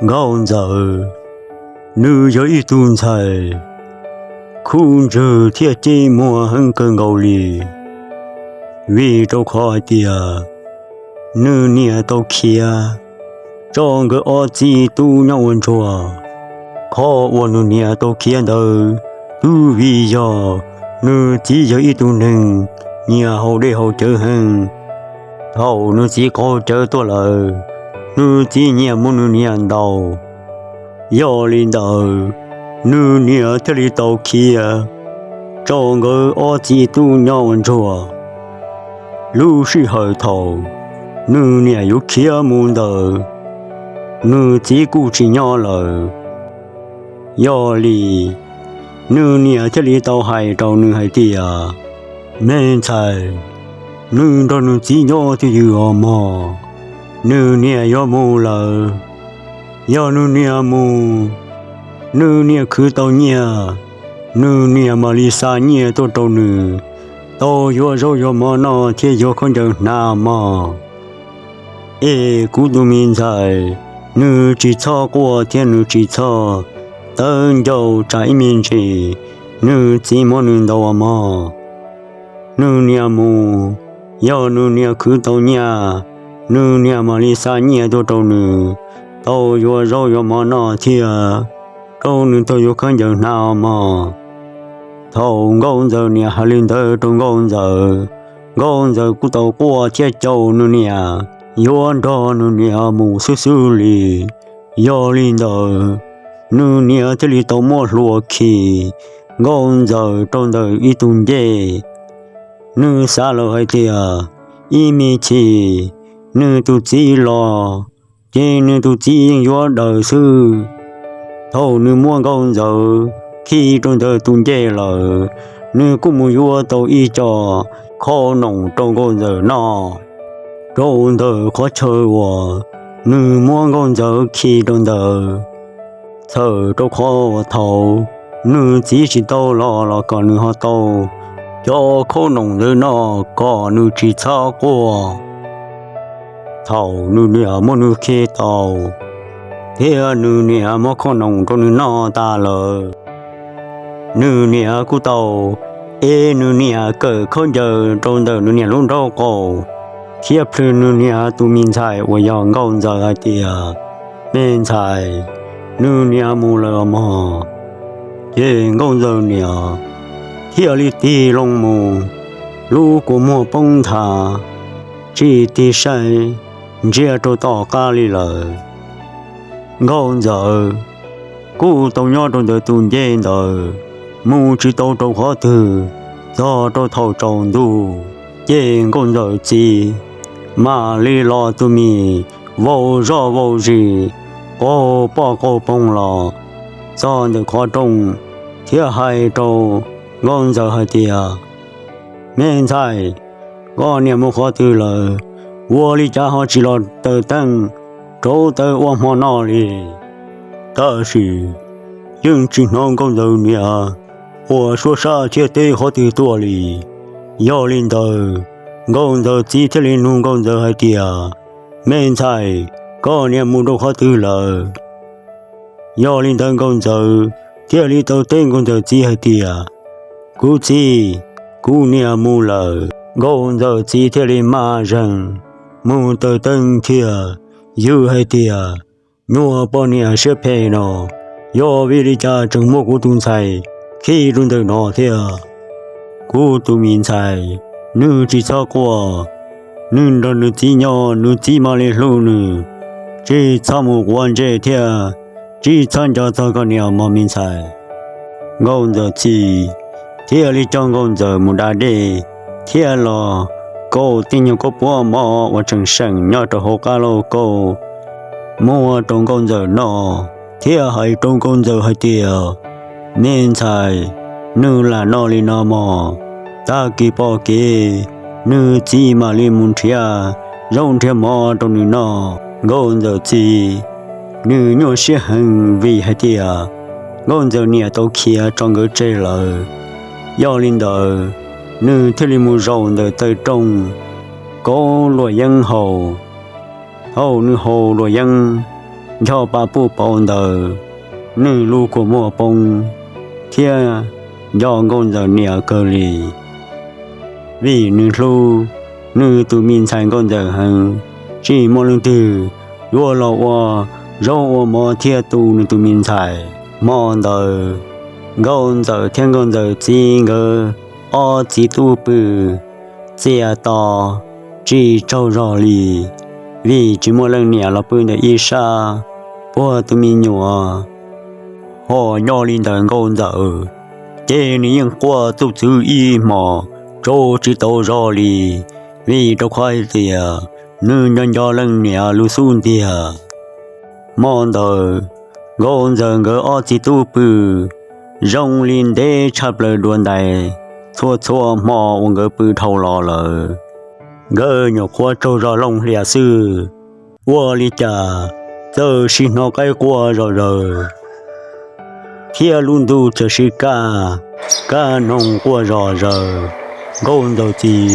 Nkauj Ntxawm, nws yog ib tug ntxhais khuj ntswg thiab ceb muag heev kawg nkaus li, vim rau qhov hais tias nws niam tau khiav tso nkawd ob txiv tub nyob ua ntsuag. Qhov uas nws niam tau khiav ntawd twb vim yog nws txiv yog ib tug neeg nyiam haus dej haus cawv heev. Thaum nws txiv qaug cawv tuaj lawm, nws txiv nyiam muab nws niam ntaus. Yog li ntawd, nws niam thiaj li tau khiav tso nkawd ob txiv tub nyob ua ntsuag. Lub sij hawm thaum nws niam yuav khiav mus ntawd, nws txiv kuj tsis nyob lawm. Yog li, nws niam thiaj li tau hais rau nws hais tias, Me ntxhais, nws nrog nws txiv nyob twj ywm os mog, nws niam yuav mus lawm. Yog nws niam mus, nws niam khwv tau nyiaj, nws niam mam li xa nyiaj tuaj rau nws tau yuav zaub yuav mov noj thiab yuav khaub ncaws hnav mog. Es kuv tus me ntxhais, nws tsis txhob quaj thiab nws tsis txhob tawv ncauj tsam ib me ntsis nws txiv muab nws ntaus mog. Nws niam mus, yog nws niam khwv tau nyiaj, nws niam mam li xa nyiaj tuaj rau nws tau yuav zaub yuav mov noj thiab rau nws tau yuav khaub ncaws hnav mog. Thaum Nkauj Ntxawm niam hais li ntawd rau Nkauj Ntxawm, Nkauj Ntxawm kuj tau quaj thiab caum nws niam, yuav nrog nws niam mus xwb xwb li. Yog li ntawd, nws niam thiaj li tau muab hlua khi Nkauj Ntxawm rau ntawm ib tug ncej. Nws xav lawm hais tias ib me chim nws tus txiv los ces nws tus txiv yeej yuav daws xwb. Thaum nws muab Nkauj Ntxawm khi rau ntawm tus ncej lawm, nws kuj mus yuav tau ib co khob noom rau Nkauj Ntxawm noj rau ntawm qhov chaw uas nws muab Nkauj Ntxawm khi rau ntawd. Txhawm rau qhov uas thaum nws txiv tsis tau los los kom nws ho tau cov khob noom ntawd noj kom nws tsis txhob quaj. Thaum nws niam muab nws khi tau thiab nws niam muab khob noom rau nws noj tas lawm, nws niam kuj tau ev nws niam kawm khaub ncaws rau ntawm nws niam lub nraub qaum, thiab plhws nws niam tus me ntxhais uas yog Nkauj Ntxawm hais tias, Me ntxhais, nws niam mus lawm mog. Ces Nkauj Ntxawm niam thiaj li tig loo mus, lub kua muag poob nthav, tsis tig saib ntsia rau tom qab li lawm. Nkauj Ntxawm kuj tau nyob rau ntawm tus ncej ntawd mus tsis tau rau qhov twg, txog rau thaum tsaus ntuj ces Nkauj Ntxawm txiv mam li los tus mis vau zoj vau zis, qaug poj qaug poog los txog ntawm qhov rooj thiab hais rau Nkauj Ntxawm hais tias, Me ntxhais, koj niam mus qhov twg lawm? Ua li cas ho tsis los taws teeb rauv taws ua hmo noj li? Tab sis yeej tsis hnov Nkauj Ntxawm niam ua suab sab thiab teb qhov twg tuaj li. Yog li ntawd, Nkauj Ntxawm txiv thiaj li nug Nkauj Ntxawm hais tias, Me ntxhais, koj niam mus rau qhov twg lawm? Yog li ntawd Nkauj Ntxawm thiaj li tau teb Nkauj Ntxawm txiv hais tias, Kuv txiv, kuv niam mus lawm. Nkauj Ntxawm txiv thiaj li maj zeeg mus taws teeb thiab yws hais tias, Nyuag poj niam siab phem no, yog vim li cas tseem muab kuv tus ntxhais khi rau ntawm no thiab? Kuv tus me ntxhais, nws tsis txhob quaj, nws nrog nws txiv nyob, nws txiv mam li hlub nws. Tsis txhob mus quav ntsej thiab tsis txhob nco txog koj niam mog me ntxhais. Nkauj Ntxawm txiv thiaj li coj Nkauj Ntxawm mus da dej thiab los kaus tej nyuag kauj puab mov uas tseem seem nyob rau hauv qab lauj kaub muag rau Nkauj Ntxawm noj, thiab hais rau Nkauj Ntxawm hais tias, Me ntxhais, nws lam noj li no mog, tag kis pom kev nws txiv mam li mus nrhiav zaub nrhiav mov rau nws noj. Nkauj Ntxawm txiv nws nyuaj siab heev vim hais tias Nkauj Ntxawm niam tau khiav tso nkawd tseg lawm. Yog li ntawd, nws thiaj li mus zaum ntawm taw rooj kauv luam yeeb haus. Thaum nws haus luam yeeb, ncho pa puj pauv ntawd, nws lub kua muag poob thiab nco nkauj ntxawm niam kawg li. Vim nws hlub nws tus me ntxhais nkauj ntxawm heev, tsis muaj leej twg yuav los ua zaub ua mov thiab tu nws tus me ntxhais. Hmo ntawd nkauj ntxawm thiab nkauj ntxawm txiv nkawd ob txiv tub pw txias to tsis tsaug zog li, vim tsis muaj leej niam los pw ntawm ib sab puag tus me nyuam. Ho nyob li ntawd nkauj ntxawm ces nws yeej quaj txuj txwv ib hmos tsaug tsis tau zog li, vim rau qhov hais tias nws nco nco leej niam lub xub ntiag. Hmo ntawd nkauj ntxawm nkawd ob txiv tub pw zoo li ntev tshaj plaws dua ntais txhua txhua hmo uas nkawd pw dhau los lawm. Nkawd nyuam qhuav tsaug zog looj hlias xwb, ua li cas txawm sim hnov qaib quaj zom zaws thiab lub ntuj txawm sim kaj, kaj noog quaj zom zaws. Nkauj ntxawm txiv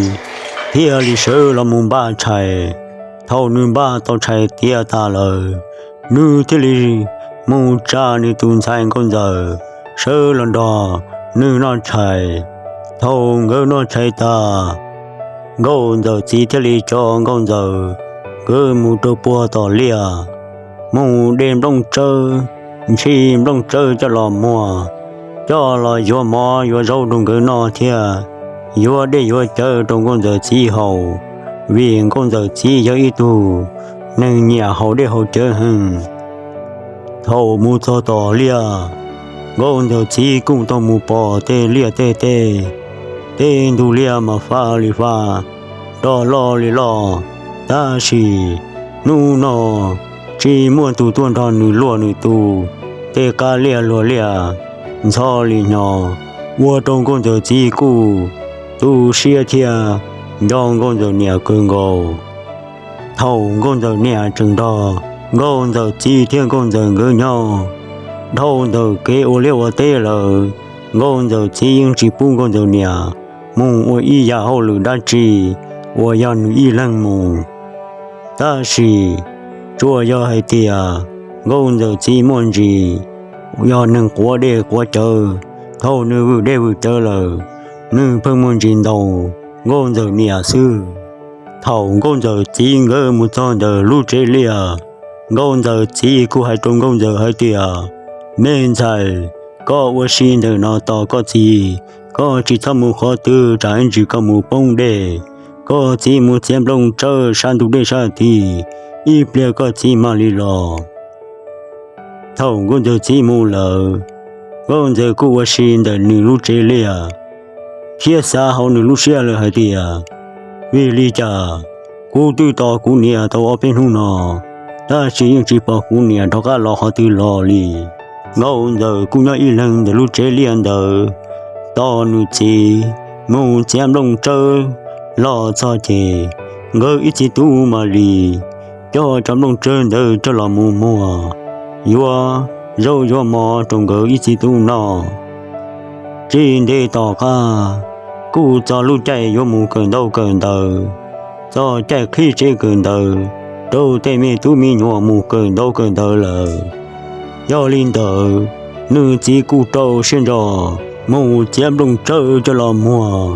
thiaj li sawv los mus npaj tshais. Thaum nws npaj tau tshais tiav tas lawm, nws thiaj li mus tsa nws tus ntxhais nkauj ntxawm sawv los nrog nws noj tshais. Thaum nkawd noj tshais tas, nkauj ntxawm txiv thiaj li coj nkauj ntxawm nkawd mus rau puag tom liaj, mus de nplooj tsawb, ntshis nplooj tsawb coj los muag, coj los yuav mov yuav zaub rau nkawd noj thiab yuav dej yuav cawv rau nkauj ntxawm txiv haus, vim nkauj ntxawm txiv yog ib tug neeg nyiam haus dej haus cawv heev. Thaum mus txog tom liaj, nkauj ntxawm txiv kuj tau mus pom tej liaj tej teb, tej ntug liaj mas faj li faj, rog loj li loj, tab sis hnub no tsis muaj tus tuaj nrog nws luaj nws tu tej qab liaj luag liaj ntxhov li hnyo, ua rau nkauj ntxawm txiv kuj tu siab thiab nco nkauj ntxawm niam kawg nkaus. Thaum nkauj ntxawm niam tseem nrog nkauj ntxawm txiv thiab nkauj ntxawm nkawd nyob dhau ntawm kev ua liaj ua teb lawm, nkauj ntxawm txiv yeej tsis pub nkauj ntxawm niam mus ua ib yam hauj lwm dab tsi uas yog nws ib leeg mus. Tab sis tsuas yog hais tias nkauj ntxawm txiv muaj ntsis yog neeg quav dej quav cawv, thaum nws vwm dej vwm cawv lawm, nws pheej muaj ntsis ntaus nkauj ntxawm niam xwb. Thaum nkauj ntxawm txiv nkawd mus txog ntawm lub tsev liaj, nkauj ntxawm txiv kuj hais rau nkauj ntxawm hais tias, me ntxhais, koj ua si ntawm no tos koj txiv, koj tsis txhob mus qhov twg, tsam ib ntsis koj mus poob dej. Koj txiv mus txiav nplooj tsawb sab ntug dej sab tid, ib pliag koj txiv mam li los. Thaum nkauj ntxawm txiv mus lawm, nkauj ntxawm kuj ua si ntawm nws lub tsev liaj thiab xav hauv nws lub siab lawm hais tias, vim li cas kuv twb tos kuv niam tau ob peb hnub no, tab sis yeej tsis pom kuv niam rov qab los qhov twg los li. Nkauj ntxawm kuj nyob ib leeg ntawm lub tsev liaj ntawd tos nws txiv mus txiav nplooj tsawb los txog ces nkawd ib txiv tub mam li coj cov nplooj tsawb ntawd coj los mus muag yuav zaub yuav mov rau nkawd ib txiv tub noj. Tsis ntev tom qab kuj txog lub caij yuav mus kawm ntaub kawm ntawv, txog caij qhib tsev kawm ntawv rau tej me tub me nyuam mus kawm ntaub kawm ntawv lawm. Yog li ntawd, nws txiv kuj rau siab ntso mus txiav nplooj tsawb coj los muag,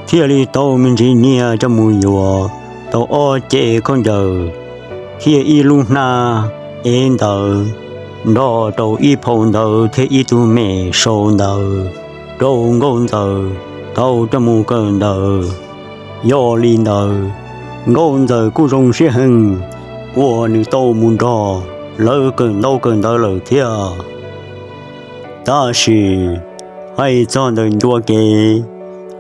thiaj li tau me ntsis nyiaj coj mus yuav tau ob cev khaub ncaws thiab ib lub hnab ev ntawv, nrog rau ib phau ntawv thiab ib tug me sau ntawv rau nkauj ntxawm tau coj mus kawm ntawv. Yog li ntawd, nkauj ntxawm kuj zoo siab heev uas nws tau mus nrog lawv kawm ntaub kawm ntawv lawm thiab. Tab sis hais txog ntawm ncua kev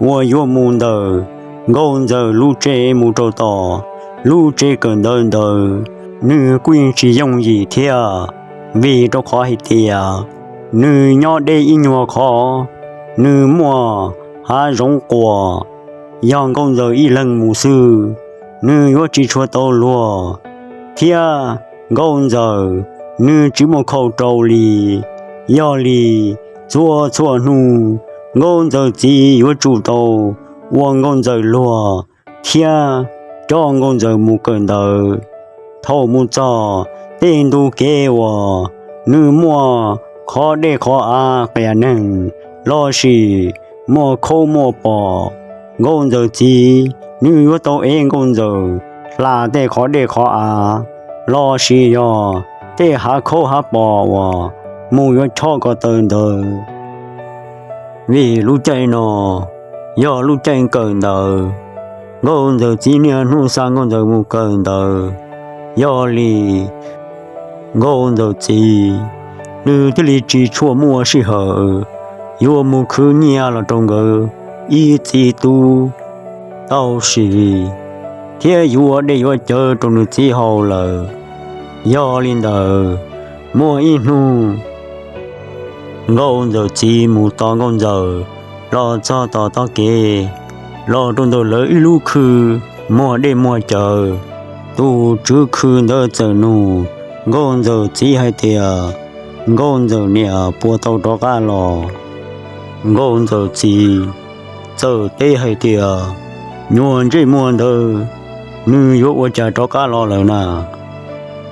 uas yuav mus ntawm nkauj ntxawm lub tsev mus rau tom lub tsev kawm ntawv ntawd, nws kuj yeej tsis yooj yim thiab, vim rau qhov hais tias nws nyob deb ib nyuag qhov, nws muaj hav zoov quas, yog nkauj ntxawm ib leeg mus xwb, nws yuav tsis tshua tau luag, thiab nkauj ntxawm nws tsis muaj khau rau li. Yog li txhua txhua hnub nkauj ntxawm txiv yuav tsum tau ua nkauj ntxawm luag thiab coj nkauj ntxawm mus kawm ntawv. Thaum mus txog tej ntu kev uas nws muaj qhov dej qhov av qias neeg lossis muaj khaub muaj pos, nkauj ntxawm txiv nws yuav tau ev nkauj ntxawm hla tej qhov dej qhov av lossis yog tej hav khaub hav pos uas mus yuav chob ko taw ntawd. Vim lub caij no yog lub caij kawm ntawv, nkauj ntxawm txiv niaj hnub xa nkauj ntxawm mus kawm ntawv. Yog li nkauj ntxawm txiv nws thiaj li tsis tshua muaj sij hawm yuav mus khwv nyiaj los rau nkawd ib txiv tub tau siv thiab yuav dej yuav cawv rau nws txiv haus lawm. Yog li ntawd, muaj ib hnub nkauj ntxawm txiv mus tos nkauj ntxawm los txog tom tog kev, los rau ntawm lawv ib lub khw muag dej muag cawv. Tus tswv khw ntawd txawm nug nkauj ntxawm txiv hais tias, nkauj ntxawm niam puas tau rov qab los? Nkauj ntxawm txiv txawm teb hais tias, nyuag ntsej muag ntawd nws yuav ua cas rov qab los lawm na?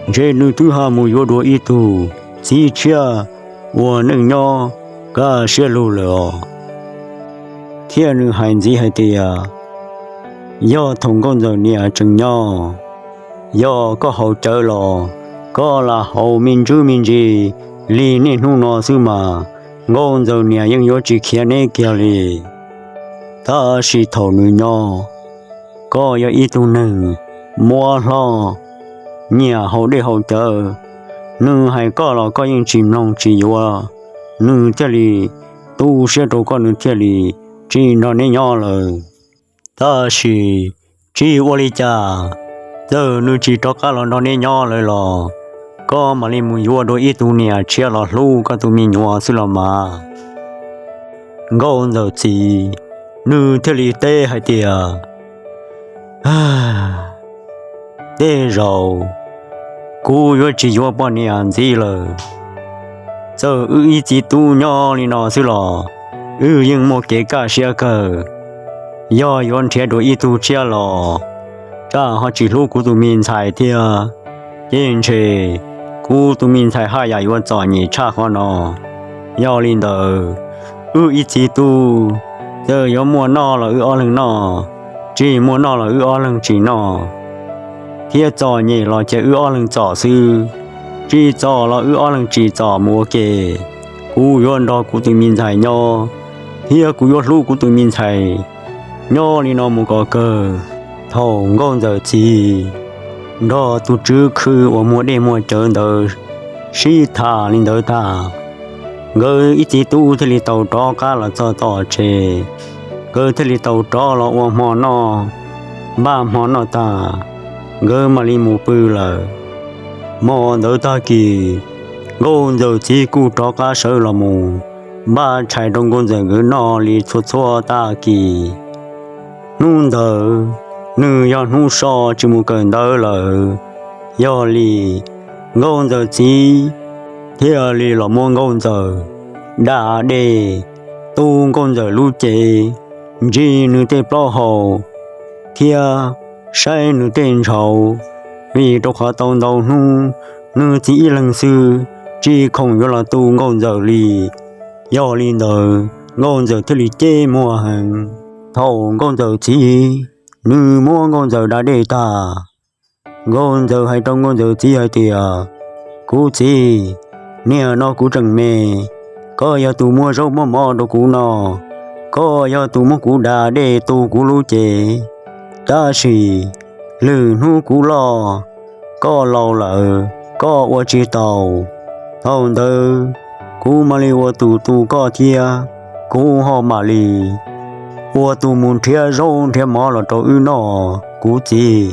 Ntshe nws twb ho mus yuav dua ib tug txiv tshiab ua neej nyob kaj siab lug lawm os. Thiab nws hais ntxiv hais tias, yog thaum nkauj ntxawm niam tseem nyob, yog koj haus cawv los koj lam haus me ntsis me ntsis li niaj hnub no xwb mas, nkauj ntxawm niam yeej yuav tsis khiav neb kiag li. Tab sis thaum nws nyob, koj yog ib tug neeg muab hlob, nyiam haus dej haus cawv, nws hais koj los koj yeej tsis mloog tsis yuav, nws thiaj li tu siab rau koj, nws thiaj li tsis nrog neb nyob lawm. Tab sis tsis ua li cas, txawm nws tsis rov qab los nrog neb nyob lawm los koj mam li mus yuav dua ib tug niam tshiab los hlub koj tus me nyuam xwb los mas. Nkauj ntxawm txiv nws thiaj li teb hais tias, tej zaum kuv yuav tsis yuav poj niam ntxiv lawm. Txawm wb ib txiv tub nyob li no xwb los wb yeej muaj kev kaj siab kawg. Yog yuav nrhiav dua ib tug tshiab los tsam ho tsis hlub kuv tus me ntxhais thiab, ces ntshe kuv tus me ntxhais haj yam yuav txom nyem tshaj qhov no. Yog li ntawd, wb ib txiv tub, txawm yuav muaj noj los wb ob leeg noj, tsis muaj noj los wb ob leeg tsis noj, thiab txom nyem los ces wb ob leeg txom xwb, tsis txom los wb ob leeg tsis txom mus ua ke. Kuv yuav nrog kuv tus me ntxhais nyob, thiab kuv yuav hlub kuv tus me ntxhais nyob li no mus kom kawg. Thaum nkauj ntxawm txiv nrog tus tswv khw uas muag dej muag cawv ntawd sib tham li ntawd tag, nkawd ib txiv tub thiaj li tau rov qab los txog tom tsev. Nkawd thiaj li tau rov los ua hmo noj, npaj hmo noj tag, nkawd mam li mus pw lawm. Hmo ntawd tag kis, nkauj ntxawm txiv kuj rov qab sawv los mus npaj tshais rau nkauj ntxawm nkawd noj li txhua txhua tag kis. Hnub ntawd nws yog hnub so tsis mus kawm ntawv lawm, yog li nkauj ntxawm txiv thiaj li los muab nkauj ntxawm da dej, tu nkauj ntxawm lub cev, ntsis nws tej plaub hau, thiab saib nws tej ntshav, vim rau qhov tau ntau hnub nws txiv ib leeg xwb, tsis khoom yuav los tu nkauj ntxawm li. Yog li ntawd nkauj ntxawm thiaj li ceb muag heev. Thaum nkauj ntxawm txiv nws muab nkauj ntxawm da dej tag, nkauj ntxawm hais rau nkauj ntxawm txiv hais tias, kuv txiv, niaj no kuv tseem me, koj yog tus muab zaub muab mov rau kuv noj, koj yog tus muab kuv da dej tu kuv lub cev. Tab sis lwm hnub kuv loj, koj laus lawm, koj ua tsis tau, thaum ntawd kuv mam li ua tus tu koj thiab kuv ho mam li ua tus mus nrhiav zaub nrhiav mov los rau wb noj, kuv txiv.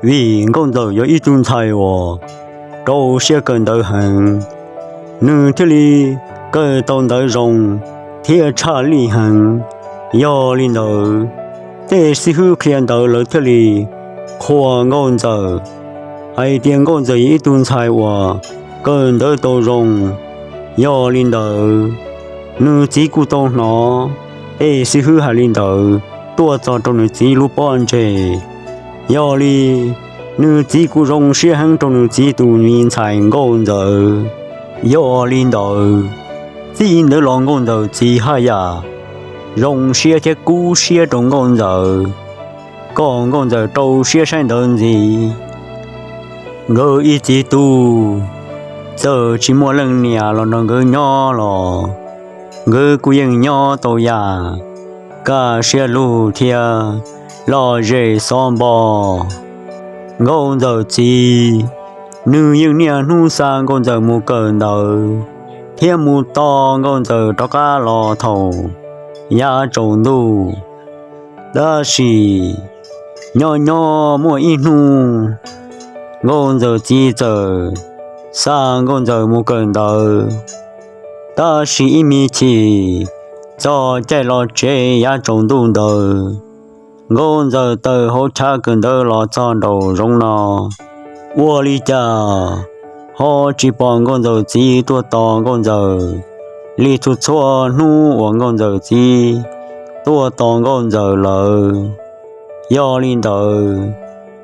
Vim nkauj ntxawm yog ib tug ntxhais uas rau siab kawm ntawv heev, nws thiaj li kawm tau ntawv zoo thiab tshaj lij heev. Yog li ntawd, tej xib hwb qhia ntawv lawv thiaj li qhuas nkauj ntxawm hais tias nkauj ntxawm yog ib tug ntxhais uas kawm ntawv tau zoo. Yog li ntawd, nws txiv kuj tau hnov tej xib hwb hais li ntawd tuaj txog rau nws txiv lub pob ntseg. Yog li Nws txiv kuj zoo siab heev rau nws txiv tus me ntxhais Nkauj Ntxawm. Yog li ntawd, txij ntawd los Nkauj Ntxawm txiv haj yam zoo siab thiab kub siab rau Nkauj Ntxawm, kom Nkauj Ntxawm rau siab saib ntawv ntxiv. Nkawd ib txiv tub txawm tsis muaj leej niam los nrog nkawd nyob los nkawd kuj yeej nyob tau yam kaj siab lug thiab lom zem xob npo. Nkauj Ntxawm txiv, nws yeej niaj hnub xa Nkauj Ntxawm mus kawm ntawv thiab mus tos Nkauj Ntxawm rov qab los thaum yav tsaus ntuj. Tab sis nyob nyob muaj ib hnub, Nkauj Ntxawm txiv txawm xa Nkauj Ntxawm mus kawm ntawv. Tab sis ib me chim txog caij los tsev yav tsaus ntuj ntawd, Nkauj Ntxawm tawm hauv chav kawm ntawv los txog nraum zoov no, ua li cas ho tsis pom Nkauj Ntxawm txiv tuaj tos Nkauj Ntxawm li txhua txhua hnub uas Nkauj Ntxawm txiv tuaj tos Nkauj Ntxawm lawm. Yog li ntawd,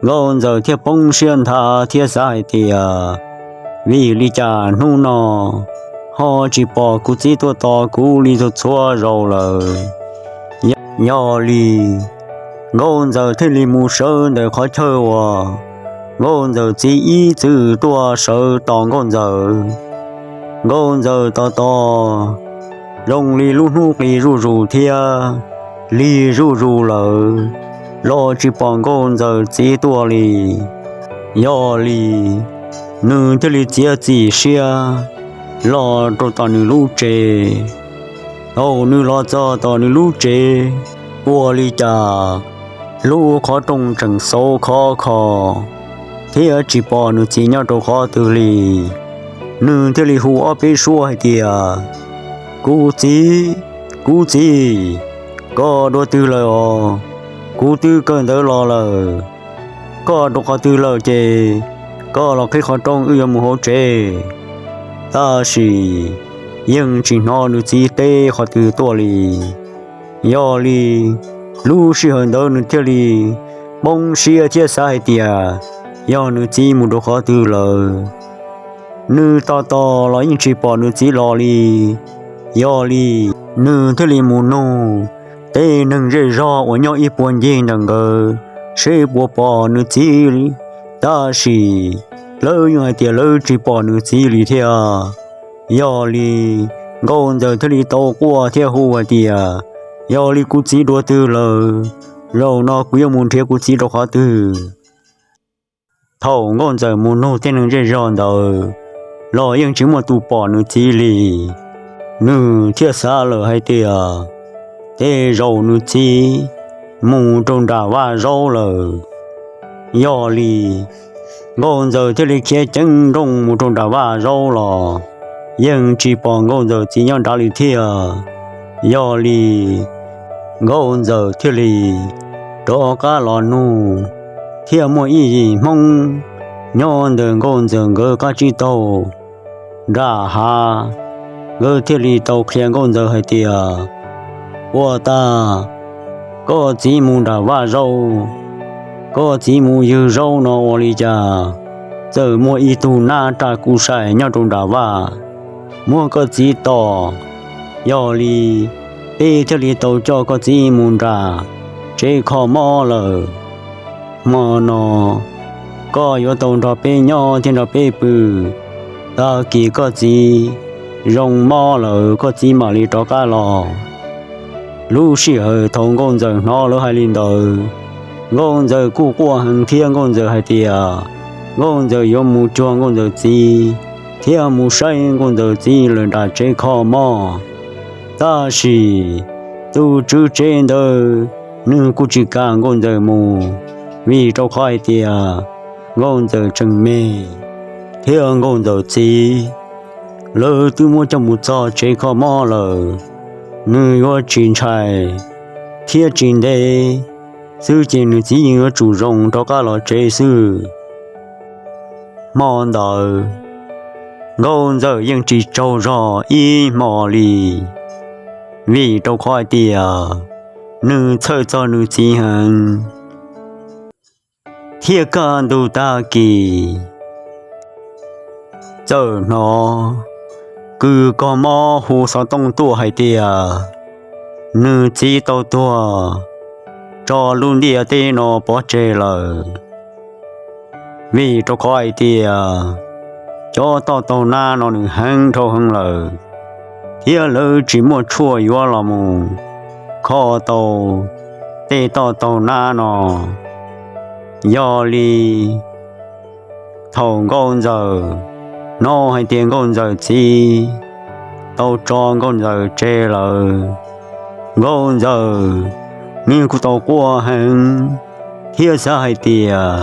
Nkauj Ntxawm thiaj poob siab nthav thiab xav hais tias, vim li cas hnub no ho tsis pom kuv txiv tuaj tos kuv li txhua txhua zaus lawm? Yog li, Nkauj Ntxawm thiaj li mus sawv ntawm qhov chaw uas Nkauj Ntxawm txiv ib txwm tuaj sawv tos Nkauj Ntxawm. Nkauj Ntxawm tos tos zoo li lub hnub qis zuj zus thiab lig zuj zus lawm los tsis pom Nkauj Ntxawm txiv tuaj li. Yog li, nws thiaj li txiav txim siab los rau tom nws lub tsev. Thaum nws los txog tom nws lub tsev, ua li cas lub qhov rooj tseem xauv khov kho thiab tsis pom nws txiv nyob rau qhov twg li. Nws thiaj li hu ob peb suab hais tias, kuv txiv, kuv txiv, koj dua twg lawm os? Kuv twb kawm ntawv los lawm. Koj rau qhov twg lawm ces koj los qhib qhov rooj wb yuav mus hauv tsev. Tab sis yeej tsis hnov nws txiv teb qhov twg tuaj li. Yog li, lub sij hawm ntawd nws thiaj li poob siab thiab xav hais tias yog nws txiv mus rau qhov twg lawm. Nws tos tos los yeej tsis pom nws txiv los li. Yog li, nws thiaj li mus nug tej neeg zej zog uas nyob ib puag ncig ntawm nkawd seb puas pom nws txiv. Tab sis lawv yeej hais tias lawv tsis pom nws txiv li thiab. Yog li, Nkauj Ntxawm thiaj li tau quaj thiab hu hais tias, yog li kuv txiv dua twg lawm? Zaum no kuv yuav mus nrhiav kuv txiv rau qhov twg? Thaum Nkauj Ntxawm mus nug tej neeg zej zog ntawd los yeej tsis muaj tus pom nws txiv li. Nws thiaj xav lawm hais tias tej zaum nws txiv mus rau nram vaj zaub lawm. Yog li, Nkauj Ntxawm thiaj li khiav ceev nrooj mus rau nram vaj zaub los yeej tsis pom Nkauj Ntxawm txiv nyob nrad li thiab. Yog li, Nkauj Ntxawm thiaj li rov qab los nug, thiaj muaj ib yim Hmoob nyob ntawm Nkauj Ntxawm nkawd qab tsib taug nram hav, nkawd thiaj li tau qhia Nkauj Ntxawm hais tias, ua tag, koj txiv mus nram vaj zaub, koj txiv mus ywg zaub no ua li cas txawm muaj ib tug nab raj kuj sai nyob rau nram vaj muab koj txiv tom. Yog li, peb thiaj li tau coj koj txiv mus nram tsev kho mob lawm. Hmo no koj yuav tau nrog peb nyob thiab nrog peb pw. Tag kis koj txiv zoo mob lawm koj txiv mam li rov qab los. Lub sij hawm thaum Nkauj Ntxawm hnov lawv hais li ntawd, Nkauj Ntxawm kuj quaj heev thiab Nkauj Ntxawm hais tias Nkauj Ntxawm yuav mus cuag Nkauj Ntxawm txiv thiab mus saib Nkauj Ntxawm txiv lawm nram tsev kho mob. Tab sis tus tswv tsev ntawd nws kuj tsis kam Nkauj Ntxawm mus, vim rau qhov hais tias Nkauj Ntxawm tseem me thiab Nkauj Ntxawm txiv lawv twb muab coj mus txog tsev kho mob lawm, nws yuav tsis ntshai thiab tsis ntev xwb ces nws txiv yeej yuav tsum zoo rov qab los tsev xwb. Hmo ntawd, Nkauj Ntxawm yeej tsis tsaug zog ib hmo li, vim rau qhov hais tias nws txhawj txog nws txiv heev. Thiaj kaj ntug tag kis, txawm hnov kws kho mob hu xov tooj tuaj hais tias nws txiv tau tuag tso lub ntiaj teb no pov tseg lawm. Vim rau qhov hais tias cov toj taug nab no nws heev dhau heev lawm, thiab lawv tsis muaj tshuaj yuav los mus kho tau tej toj taug nab no. Yog li thaum Nkauj Ntxawm hnov hais tias Nkauj Ntxawm txiv tau tso Nkauj Ntxawm tseg lawm, Nkauj Ntxawm nws kuj tau quaj heev thiab xav hais tias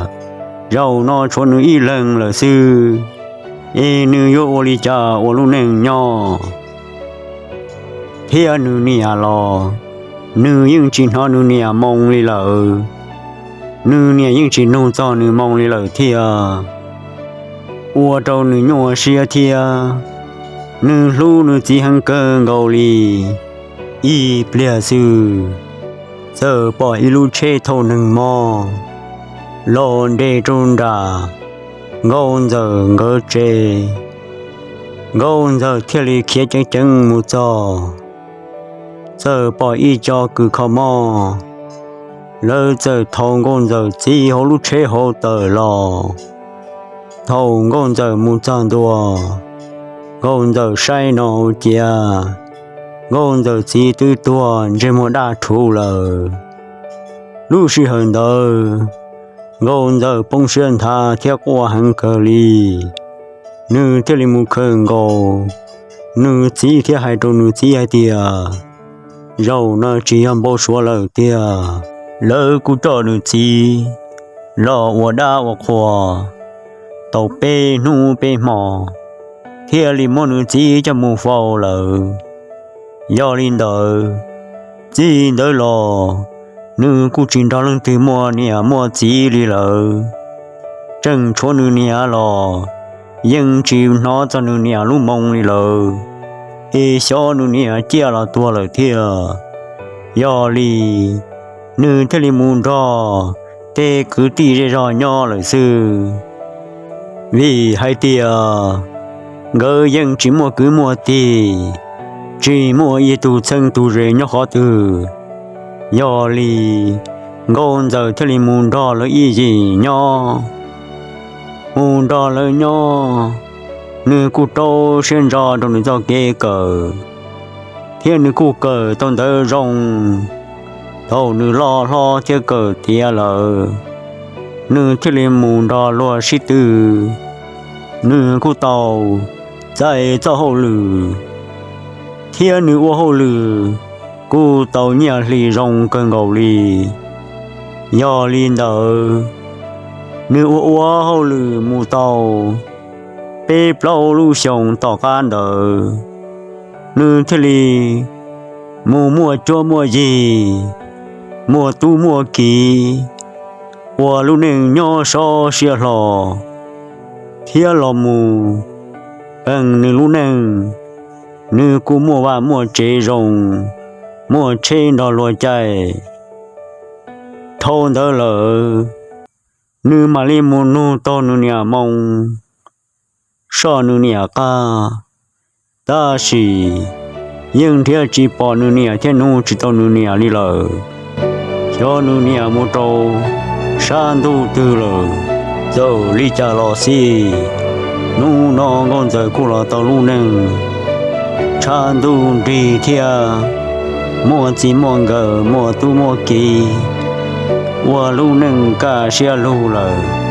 zaum no tshuav nws ib leeg lawm xwb, es nws yuav ua li cas ua lub neej nyob. Thiab nws niam los nws yeej tsis hnov nws niam moo li lawm, nws niam yeej tsis nug txog nws moo li lawm thiab. Ua rau nws nyuaj siab thiab nws hlub nws txiv heev kawg nkaus li. Ib pliag xwb, txawm pom ib lub tsheb thauj neeg mob los nres rau nram Nkauj Ntxawm nkawd tsev. Nkauj Ntxawm thiaj li khiav ceev ceev mus txog, txawm pom ib co kws kho mob, lawv txawm thau Nkauj Ntxawm txiv hauv lub tsheb hauv tawm los. Thaum Nkauj Ntxawm mus txog ntua, Nkauj Ntxawm saib no ua ciav Nkauj Ntxawm txiv twb tuag ntsej muag daj rhuv lawm. Lub sij hawm ntawd Nkauj Ntxawm poob siab nthav thiab quaj heev kawg li. Nws thiaj li mus khawm nkaus nws txiv thiab hais rau nws txiv hais tias zaum no tsis yog npau suav lawm tiag. Lawv kuj coj nws txiv los ua dab ua qhua tau peb hnub peb hmo, thiaj li muab nws txiv coj mus faus lawm. Yog li ntawd, txij ntawd los nws kuj tsis nrog leej twg muaj niam muaj txiv li lawm. Tseem tshuav nws niam los yeej tsis hnov txog nws niam lub moo li lawm, es xyov nws niam ciaj los tuag lawm thiab. Yog li nws thiaj li mus nrog tej kwv tij zej zog nyob lawm xwb, vim hais tias nkawd yeej tsis muaj kwv muaj tij, tsis muaj ib tug txheeb tug ze nyob qhov twg. Yog li Nkauj Ntxawm thiaj li mus nrog lawv ib yim nyob. Mus nrog lawv nyob, nws kuj rau siab ntso rau nws txoj kev kawm, thiab nws kuj kawm tau ntawv zoo. Thaum nws loj hlob thiab kawm tiav lawm, nws thiaj li mus nrog luag sib tw. Nws kuj tau txais txoj hauj lwm, thiab nws ua hauj lwm kuj tau nyiaj hli zoo kawg nkaus li. Yog li ntawd, nws ua ua hauj lwm mus tau peb plaub lub xyoos tom qab ntawd, nws thiaj li mus muaj cuab muaj yig, muaj tub muaj kiv, ua lub neej nyob sob siab hlo, thiab los mus peem nws lub neej. Nws kuj muaj vaj muaj tsev zoo, muaj tsheb nrog luag caij. Dhau ntawd lawm, nws mam li mus nug tau nws niam moo, soj nws niam qab. Tab sis yeej nrhiav tsis pom nws niam thiab nug tsis tau nws niam li lawm. Xyov nws niam mus rau sab ntuj twg lawm. Txawm li cas los xij, hnub no Nkauj Ntxawm kuj los tau lub neej tshav ntuj nrig thiab muaj txij muaj nkawm, muaj tub muaj kiv, ua lub neej kaj siab lug lawm.